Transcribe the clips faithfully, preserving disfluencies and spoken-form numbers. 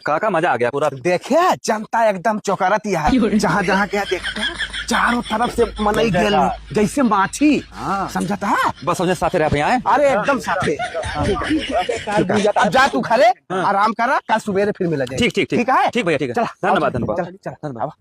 काका, मजा आ गया पूरा। देखे, जनता एकदम चौकरत ही है। जहाँ जहाँ क्या देखता है, चारों तरफ से मनई गेल है, जैसे माछी। हाँ। समझता है? बस, समझे साथे रह भैया, हैं? अरे, एकदम साथे। ठीक है। अब जा तू घरे, हाँ। आराम करा, कल सुबेरे फिर मिला जाए। ठीक, ठीक, ठीक। ठीक है? ठीक भैया, ठीक है। चला, धन्यवाद, चला, धन्यवाद। चला, चला। धन्यवाद।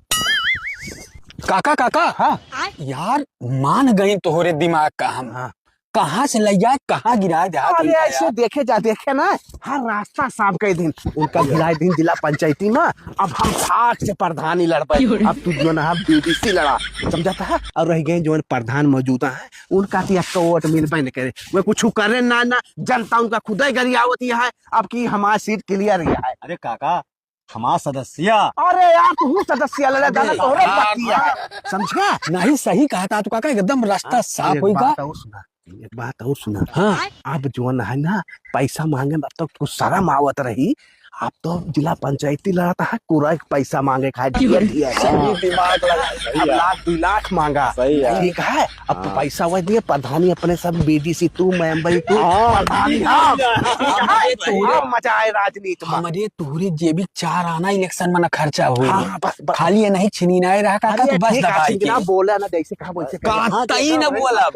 काका, काका। हाँ। यार, मान गई तोहरे दिमाग का हम। हाँ। कहाँ से लइ जाए, कहाँ गिराए, देहात अरे, में ऐसे यार। देखे जा, देखे ना, हर रास्ता साफ कइ दिन। उनका गिराए दिन जिला पंचायती में, अब हम साठ से प्रधानी लड़ पाए। अब तू जो ना, हम बीडीसी लड़ा, समझता है? और रह गए जो प्रधान मौजूदा है, उनका तो एक वोट मिलबे न करे, वे कुछ करे ना, ना, जनता उनका खुदे गरियावत ही है। अब की हमार सीट क्लियर ही है। अरे काका, हमार सदस्या। अरे यार, तू सदस्या लड़े, अरे दादा, तोहरे यार। बात किया है, समझा? नहीं, सही कहा था तू काका, एकदम रास्ता हाँ, साफ एक होइगा। बात और सुना, एक बात और सुना। हाँ। अब जोन है ना, पैसा मांगे में अब तो कुछ शर्म आवत रही। अब तो जिला पंचायती लड़ता है, पूरा एक पैसा मांगे खाए, दिया, दिया। सही दिमाग लगा। अब लाख, दुई लाख मांगा। सही है। ठीक है, अब तो हाँ। पैसा वही दिए, प्रधानी अपने सब बीडीसी, तू, मैं, भाई, तू, हाँ। प्रधानी, हाँ। हाँ, भाई, तू हाँ, मजा आए राजनीति में। हमरे तोहरे जेबी चार आना इलेक्शन में ना खर्चा होई। हाँ, हाँ, बस, बस। खाली ये नहीं छिनी ना रहा का, अरे, तो बस ठीक है, दबाई छिनकी के। ना बोला ना, जैसे कहा वैसे का कहा। हाँ, तई ना बोला।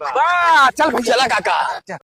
वाह, चल भैया। चला काका। चल।